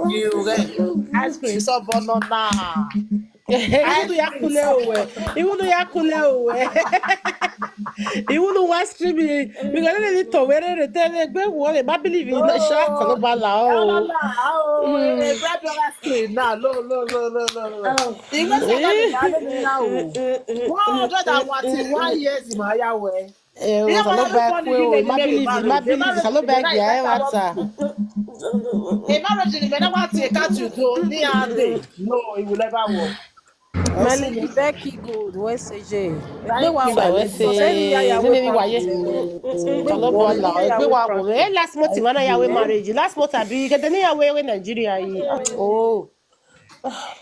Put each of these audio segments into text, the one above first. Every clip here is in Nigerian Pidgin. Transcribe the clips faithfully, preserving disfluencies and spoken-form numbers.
You get ice cream, so banana. Iwunu ya kule owe. Iwunu ya kule owe. Iwunu wa stream. Mi ga le ni to were re te le gbe wo le ba believe in sha ko lo ba la o. Grab your ice cream now. No, no, no, no, no, no. You go say that in now. One hundred and one years in my way. Eh, o sa lo ba ku o, ma believe, ma believe, sa lo ba ya e wa ta. A marriage in the never take out you do ni ande. No, it will never work. Melody Becky Gold, West A J. Egbe wa Ba we se ni ni wa ye. Sa lo ba la, egbe wa wo. Eh, last month ma na ya we marriage. Last month abi ke de ni ya we we Nigeria yi. Oh.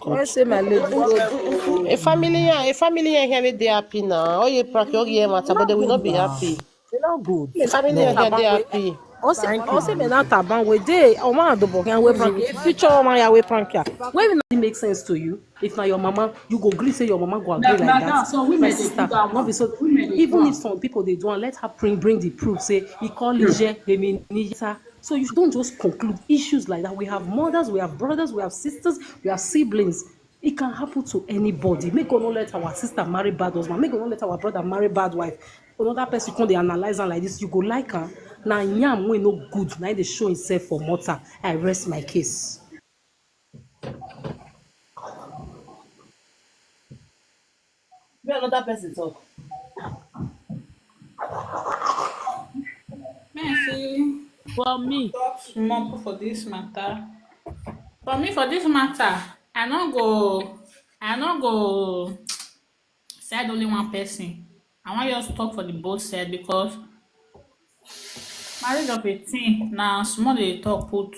West A J, my lady Gold. A family ya, a family ya here we dey happy now. Oh, ye prank, oh, ye matter, but they will not be happy. E no good. A family ya here dey happy. Ose ose me na taban we dey o ma do bo kan we prank. Future o ma ya we prank ya. Wey na make sense to you? If na your mama, you go gree say your mama go agree like that. My sister, no be so. Even if some people dey do am, let her bring bring the proof say e call ije emi ni yita. So you don't just conclude issues like that. We have mothers, we have brothers, we have sisters, we have siblings. It can happen to anybody. Make God no let our sister marry bad husband. Make God no let our brother marry bad wife. Another person come dey analyze am like this, you go like am. Na yam wey no good, na im dey show himself for mortar. I rest my case. Make another person talk. Me, I say, for me, talk small for this matter. For me, for this matter, I no go, I no go side only one person. I wan just talk for the both side because marriage of a teen na small dey talk put.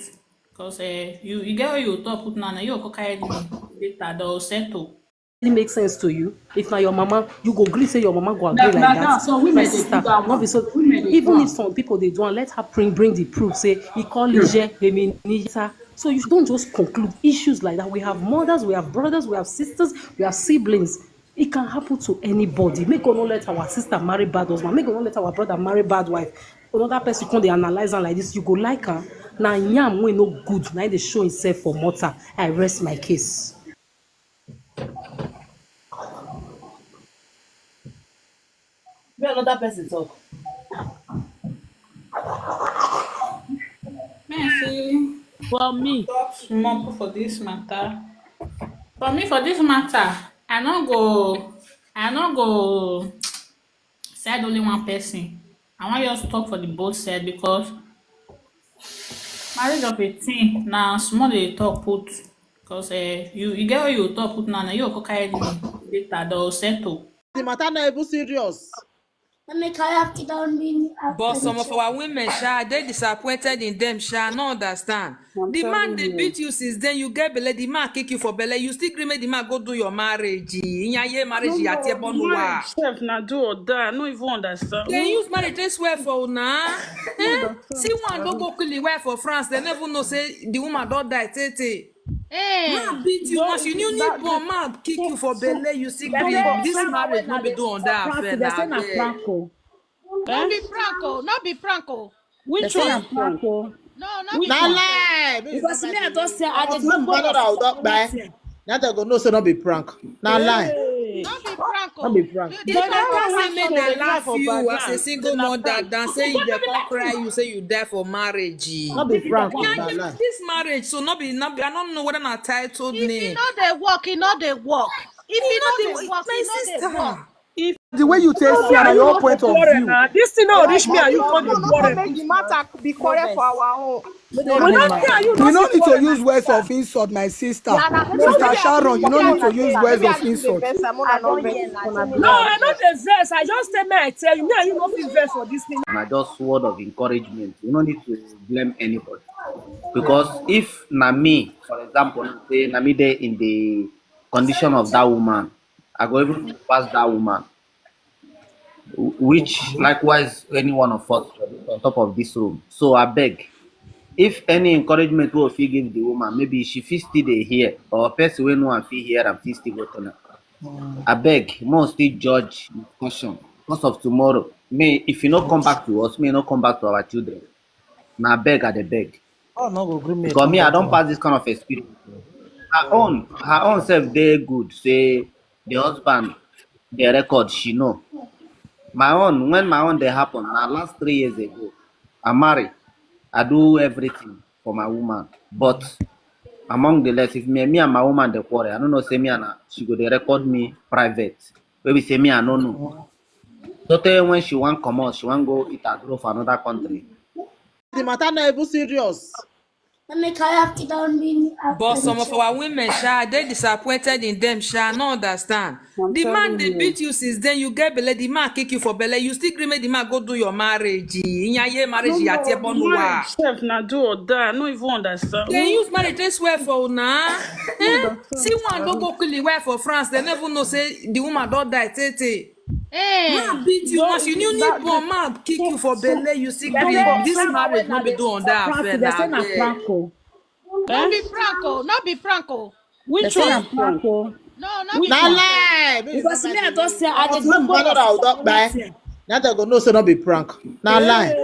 Because eh, you, you get where you talk put now, na you go carry the later, don settle. It make sense to you? If na your mama, you go gree say your mama go agree like that. My sister, no be so. Even if some people dey do am, let her bring bring the proof say e call ije emi ni yita. So you don't just conclude issues like that. We have mothers, we have brothers, we have sisters, we have siblings. It can happen to anybody. Make God no let our sister marry bad husband. Make God no let our brother marry bad wife. Another person come dey analyze am like this, you go like am. Na yam wey no good, na im dey show himself for mortar. I rest my case. Make another person talk. Me, I say, for me, talk small for this matter. For me, for this matter, I no go, I no go side only one person. I wan just talk for the both side because marriage of a teen na small dey talk put. Because eh, you, you get where you talk put now, na you go carry the later, don settle. The matter na even serious. Let me carry after down being But some of our women sha dey disappointed in them sha, no understand. The man dey beat you since then, you get belle, the man kick you for belle, you still gree make the man go do your marriage. Inyaye marriage yati ebonuwa. Sef na do or die. I no even understand. They use marriage take swear for una. Eh? See one don go kill the wife for France, they never know say the woman don die tey tey. Man beat you once, you new new born, man kick you for belle, you still gree. This marriage no be do on that affair na abeg. No be prank o, no be prank o. Which one prank? No, no be Na prank. Lie. Because me, I just say I dey Until the mother of dog die, na dem go know say no be prank. Na lie. No be prank o. No be prank. They don talk say make dem laugh you as a single mother than say if dem come cry you say you die for marriage. No be prank. Na This lie. This marriage so no be, no be, I don't know whether na titled If e name. No dey work, e no dey work. If e no dey work, e no dey work. The way you take see am, na your own point of view. This thing no reach me and you come dey quarrel. Make the matter be quarrel for our own. We no see how you You no need to use words of insult, my sister. Sister Sharon, you no need to use words of insult. No, I no dey vex. I just tell me I tell you. Me and you no fit vex for this thing. Na just word of encouragement. You no need to blame anybody. Because if na me, for example, say na me dey in the condition of that woman, I go even pass that woman. Which likewise any one of us on top of this room. So I beg, if any encouragement we fit give the woman, maybe she fit still dey hear, or person wey know am fit hear am fit still go tell am. I beg, make we still judge with caution because of tomorrow. May if you no come back to us, may you no come back to our children. Na beg I dey beg. Oh, no go gree me. Because me, I don pass this kind of experience. Her own, her own self dey good. Say the husband, the record, she know. My own, when my own dey happen, na last three years ago, I marry, I do everything for my woman. But among the less, if me, me and my woman dey quarrel, I don't know, say me and her, she go dey record me private. Maybe say me, I no know. So tell when she wan comot, she wan go eat agro for another country. The matter not even serious. But some of our women, sha, they disappointed in them, sha, no understand. The man they beat you since then, you get belle, the man kick you for belle, you still gree make the man go do your marriage. Inyaye marriage, you are tear bone wa. Chef na do or die. I no even understand. They use marriage, they swear for una. Eh? See one don't go kill the wife for France. They never know say the woman don't die. Tete. Hey. Man beat you once, you need born, man kick you for belle, you see gree. This marriage no be do on that affair na. No be prank o. No be prank o. Which one? No, no be prank. Na lie. Because me, I don say I dey go. Now they go know say no be prank. Na lie.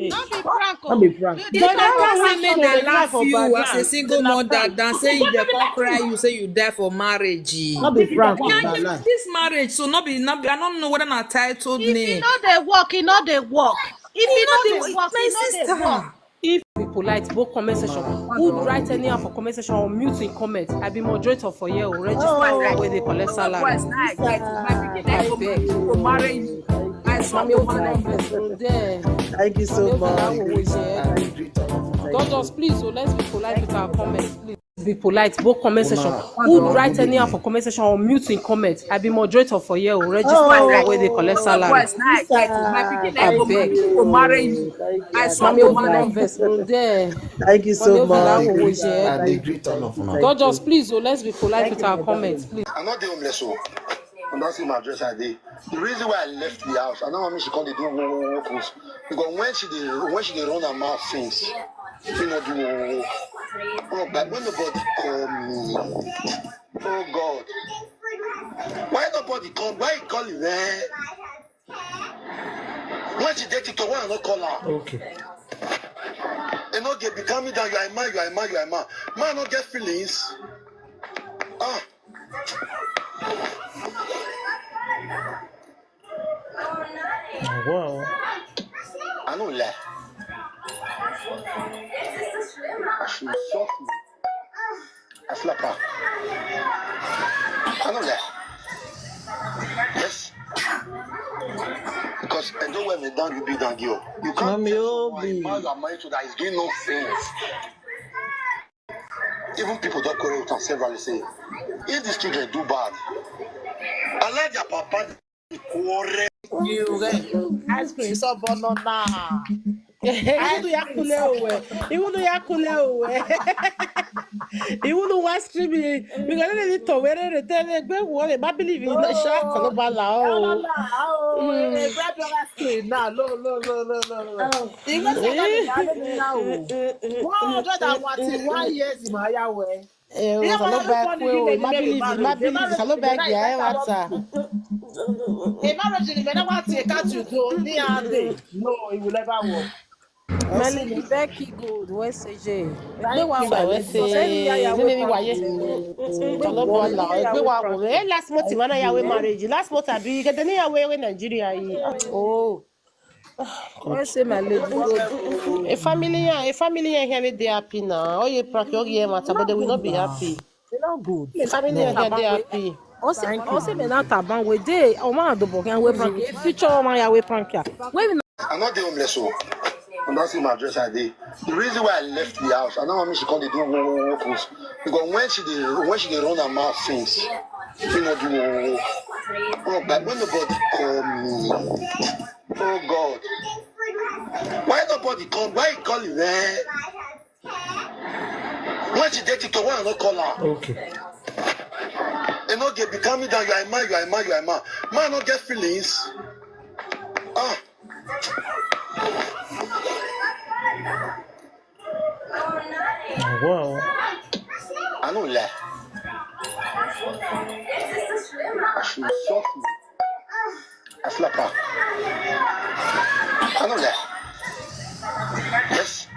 No be prank o. No be prank. This one person make dem laugh you as a single mother than say if dem come cry you say you die for marriage. No be prank. Na lie. This marriage, so no be, no be, I don't know whether na titled name. If e no dey work, e no dey work. If e no dey work, e no dey work. If be polite, both comment section. Who write anyhow for comment section or mute in comment? I be moderator for here. Register all wey dey collect salary. I beg. Thank you so much. Just, just please, so let's be polite with our comments, please. Be polite, both comment section. Who write anyhow for comment section or mute in comment? I be moderator for here. Register all wey dey collect salary. I beg. Thank you so much. Just, just please, so let's be polite with our comments, please. I no dey homeless o. I don see my address, I dey. The reason why I left the house, I no want me she come dey do wo, wo, wo, wo, because when she dey, when she dey run her mouth since, she no do wo, wo, wo. Oh, but when nobody call me, oh God, why nobody call? Why you call me, eh? When she dey TikTok, why I no call her? Okay. You no get be calm me down. You are a man, you are a man, you are a man. Man no get feelings. Ah. Wow. I no lie. She shock me. I slap her. I no lie. Yes. Because I don't wear me down, you be down, girl. You can't tell someone, a man you are married to that is doing nonsense. Even people don't quarrel with am severally say, if these children do bad, I like their papa. Quarrel. You get ice cream, so banana. Iwunu ya kule owe. Iwunu ya kule owe. Iwunu wa stream. We gonna need to wear it. Tell me, gbe wo le ba believe in the shark. Koloba la o. Grab your ice cream now. No, no, no, no, no, no. Even say that is happening now. One hundred and one years in my way. Eh, o, ta ló bá ẹ pé o, má bìlìfì, má bìlìfì, ta ló bá ẹ gbé ayé wa ta? Ìbá rẹ̀ jìnnì mẹ́ta wá ti ẹ̀ka tù tó ní àdé. No, it will never work. Melody Becky Gold, West A J. Ẹgbẹ́ wa wò, West A J. Níbi wáyé. Ta ló bá la? Ẹgbẹ́ wa wò. Eh, last month, ìwọ náà yàwé marriage. Last month, àbí gẹ́gẹ́ ní yàwé Nàìjíríà yìí. Oh. Why say my lady go? A family, yeah, a family, yeah, here wey dey happy now. Oh, you prank, oh, yeah, matter, but they will not be happy. They not good. A family, yeah, here dey happy. O se, o se me na taban we dey. O ma do bo kan we prank. Future o ma ya we prank ya. We I no dey homeless o. I don see my address I dey. The reason why I left the house, I no want me she come dey do wo, wo, wo, wo, because when she dey, when she dey run her mouth since, she no do wo, wo, wo. Oh, but when nobody call me, oh God, why nobody call? Why you call me? When she dey TikTok, why I no call her? Okay. You no get be calm me down. You are a man, you are a man, you are a man. Man no get feelings. Ah. Wow. I no lie. She shock me. I slap her. I no lie. Yes.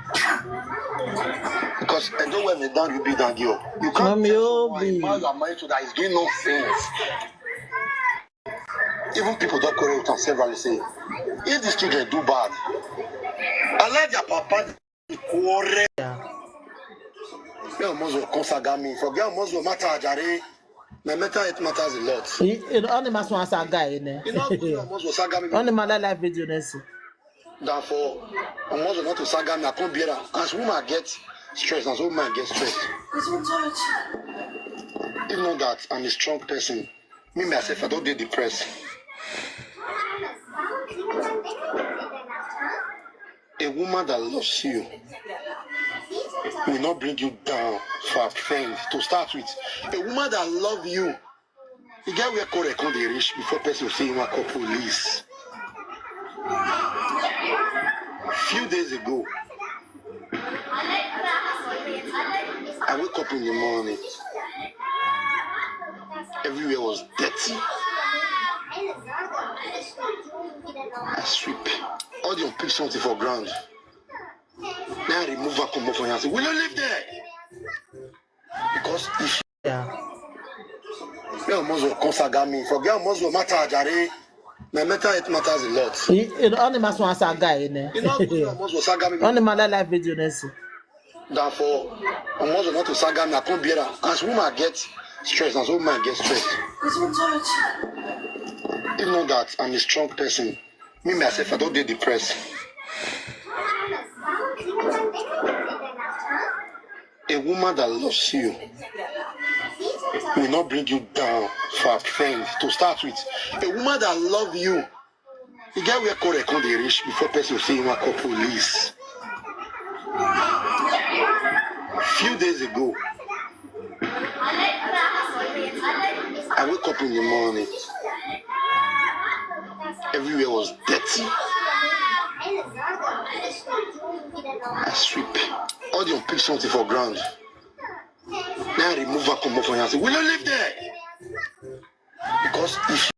And don't wear me down, you be down girl. You can't Mami tell someone, Obi. A man you are married to that is doing nonsense. Even people don't quarrel with am severally say, if these children do bad, I like their papa dey quarrel. Yeah. Girl must come saga me. For girl must matter, jare. My mental health matters a lot. You, you know, only must want saga in there. You know, girl must saga me. Only my live video next. Than for Omozo not to saga me, I can't bear am. As woman get stress, as woman get stress. If not that, I'm a strong person. Me myself, I don't get depressed. A woman that loves you will not bring you down for a friend. To start with, a woman that loves you, you get where quarrel come dey reach before person say you wan call police. Few days ago, I wake up in the morning. Everywhere was dirty. I sweep. All the unpicked something for ground. Now I remove her, come up for here and say, will you live there? Because if Yeah. Girl must come saga me. For girl must matter, jare. My mental health matters a lot. You, you know, only must want saga in there. You know, girl must saga me. Only my live video next. Than for Omozo not to saga me, I can't bear am. As woman get stress, as woman get stress. If not that, I'm a strong person. Me myself, I don't get depressed. A woman that loves you will not bring you down for a friend. To start with, a woman that loves you, you get where quarrel come dey reach before person say you wan call police. Few days ago, I wake up in the morning. Everywhere was dirty. I sweep. All the unpicked something for ground. Now I remove her, come up for here and say, will you live there? Because if